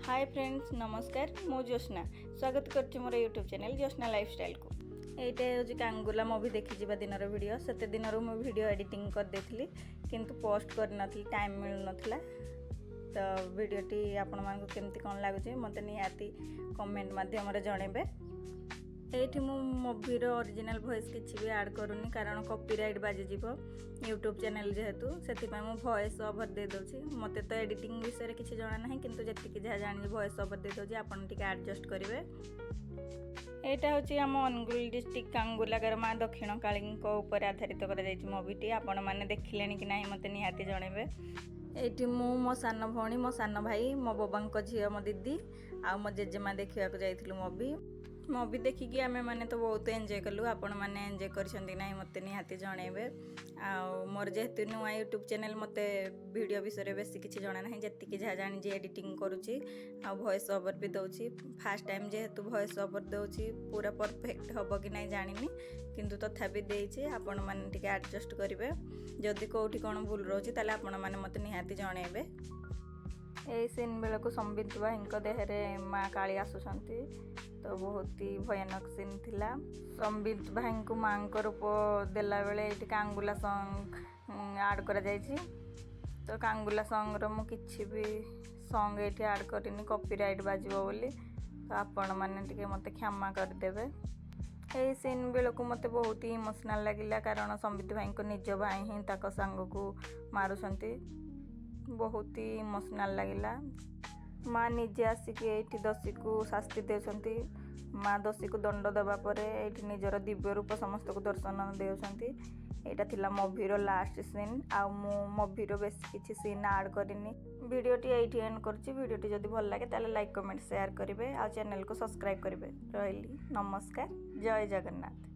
ହାଏ friends, ନମସ୍କାର। ମୁଁ ଜ୍ୟୋତ୍ସ୍ନା, ସ୍ୱାଗତ କରୁଛି ମୋର ୟୁଟ୍ୟୁବ୍ ଚ୍ୟାନେଲ୍ ଜ୍ୟୋତ୍ସ୍ନା ଲାଇଫଷ୍ଟାଇଲ୍କୁ। ଏଇଟା ହେଉଛି କାଙ୍ଗୁଲା ମୁଭି ଦେଖିଯିବା ଦିନର ଭିଡ଼ିଓ। ସେତେ ଦିନରୁ ମୁଁ ଭିଡ଼ିଓ ଏଡ଼ିଟିଂ କରିଦେଇଥିଲି, କିନ୍ତୁ ପୋଷ୍ଟ କରିନଥିଲି, ଟାଇମ୍ ମିଳୁନଥିଲା। ତ ଭିଡ଼ିଓଟି ଆପଣମାନଙ୍କୁ କେମିତି କ'ଣ ଲାଗୁଛି, ମୋତେ ନିହାତି କମେଣ୍ଟ ମାଧ୍ୟମରେ ଜଣେଇବେ। ଏଇଠି ମୁଁ ମୁଭିର ଅରିଜିନାଲ୍ ଭଏସ୍ କିଛି ବି ଆଡ଼୍ କରୁନି, କାରଣ କପିରାଇଟ୍ ବାଜିଯିବ ୟୁଟ୍ୟୁବ୍ ଚ୍ୟାନେଲ୍ ଯେହେତୁ। ସେଥିପାଇଁ ମୁଁ ଭଏସ୍ ଓଭର୍ ଦେଇଦେଉଛି। ମୋତେ ତ ଏଡ଼ିଟିଂ ବିଷୟରେ କିଛି ଜଣା ନାହିଁ, କିନ୍ତୁ ଯେତିକି ଯାହା ଜାଣିଛି ଭଏସ୍ ଓଭର୍ ଦେଇଦେଉଛି, ଆପଣ ଟିକେ ଆଡ଼ଜଷ୍ଟ କରିବେ। ଏଇଟା ହେଉଛି ଆମ ଅନୁଗୁଳ ଡିଷ୍ଟ୍ରିକ୍ଟ କାଙ୍ଗୁଲାଗାର ମା ଦକ୍ଷିଣ କାଳୀଙ୍କ ଉପରେ ଆଧାରିତ କରାଯାଇଛି ମୁଭିଟି। ଆପଣମାନେ ଦେଖିଲେଣି କି ନାହିଁ, ମୋତେ ନିହାତି ଜଣେଇବେ। ଏଇଠି ମୁଁ, ମୋ ସାନ ଭଉଣୀ, ମୋ ସାନ ଭାଇ, ମୋ ବବାଙ୍କ ଝିଅ, ମୋ ଦିଦି ଆଉ ମୋ ଜେଜେମା ଦେଖିବାକୁ ଯାଇଥିଲୁ ମୁଭି। ମୁଭି ଦେଖିକି ଆମେମାନେ ତ ବହୁତ ଏନ୍ଜୟ କଲୁ। ଆପଣମାନେ ଏନ୍ଜୟ କରିଛନ୍ତି କି ନାହିଁ, ମୋତେ ନିହାତି ଜଣେଇବେ। ଆଉ ମୋର ଯେହେତୁ ନୂଆ ୟୁଟ୍ୟୁବ୍ ଚ୍ୟାନେଲ୍, ମୋତେ ଭିଡ଼ିଓ ବିଷୟରେ ବେଶୀ କିଛି ଜଣା ନାହିଁ। ଯେତିକି ଯାହା ଜାଣିଛି, ଏଡ଼ିଟିଂ କରୁଛି ଆଉ ଭଏସ୍ ଓଭର୍ ବି ଦେଉଛି। ଫାର୍ଷ୍ଟ ଟାଇମ୍ ଯେହେତୁ ଭଏସ୍ ଓଭର୍ ଦେଉଛି, ପୁରା ପରଫେକ୍ଟ ହେବ କି ନାହିଁ ଜାଣିନି, କିନ୍ତୁ ତଥାପି ଦେଇଛି। ଆପଣମାନେ ଟିକେ ଆଡ଼ଜଷ୍ଟ କରିବେ। ଯଦି କେଉଁଠି କ'ଣ ଭୁଲ ରହୁଛି, ତାହେଲେ ଆପଣମାନେ ମୋତେ ନିହାତି ଜଣେଇବେ। ଏଇ ସିନ୍ ବେଳକୁ ସମ୍ବିତ ଭାଇଙ୍କ ଦେହରେ ମା କାଳୀ ଆସୁଛନ୍ତି, ତ ବହୁତ ହି ଭୟାନକ ସିନ୍ ଥିଲା। ସମ୍ବିତ ଭାଇଙ୍କୁ ମାଙ୍କ ରୂପ ଦେଲାବେଳେ ଏଇଠି କାଙ୍ଗୁଲା ସଙ୍ଗ୍ ଆଡ଼୍ କରାଯାଇଛି। ତ କାଙ୍ଗୁଲା ସଙ୍ଗ୍ର ମୁଁ କିଛି ବି ସଙ୍ଗ୍ ଏଇଠି ଆଡ଼୍ କରିନି, କପିରାଇଟ୍ ବାଜିବ ବୋଲି। ତ ଆପଣମାନେ ଟିକେ ମୋତେ କ୍ଷମା କରିଦେବେ। ଏଇ ସିନ୍ ବେଳକୁ ମୋତେ ବହୁତ ହି ଇମୋସନାଲ୍ ଲାଗିଲା, କାରଣ ସମ୍ବିତ ଭାଇଙ୍କ ନିଜ ଭାଇ ହିଁ ତାଙ୍କ ସାଙ୍ଗକୁ ମାରୁଛନ୍ତି। ବହୁତ ହି ଇମୋସନାଲ୍ ଲାଗିଲା। ମା ନିଜେ ଆସିକି ଏଇଠି ଦୋଷୀକୁ ଶାସ୍ତି ଦେଉଛନ୍ତି। ମା ଦୋଷୀକୁ ଦଣ୍ଡ ଦେବା ପରେ ଏଇଠି ନିଜର ଦିବ୍ୟ ରୂପ ସମସ୍ତଙ୍କୁ ଦର୍ଶନ ଦେଉଛନ୍ତି। ଏଇଟା ଥିଲା ମୁଭିର ଲାଷ୍ଟ ସିନ୍। ଆଉ ମୁଁ ମୁଭିର ବେଶୀ କିଛି ସିନ୍ ଆଡ଼୍ କରିନି। ଭିଡ଼ିଓଟି ଏଇଠି ଏଣ୍ଡ କରୁଛି। ଭିଡ଼ିଓଟି ଯଦି ଭଲ ଲାଗେ, ତାହେଲେ ଲାଇକ୍, କମେଣ୍ଟ, ସେୟାର କରିବେ ଆଉ ଚ୍ୟାନେଲକୁ ସବସ୍କ୍ରାଇବ୍ କରିବେ। ରହିଲି, ନମସ୍କାର, ଜୟ ଜଗନ୍ନାଥ।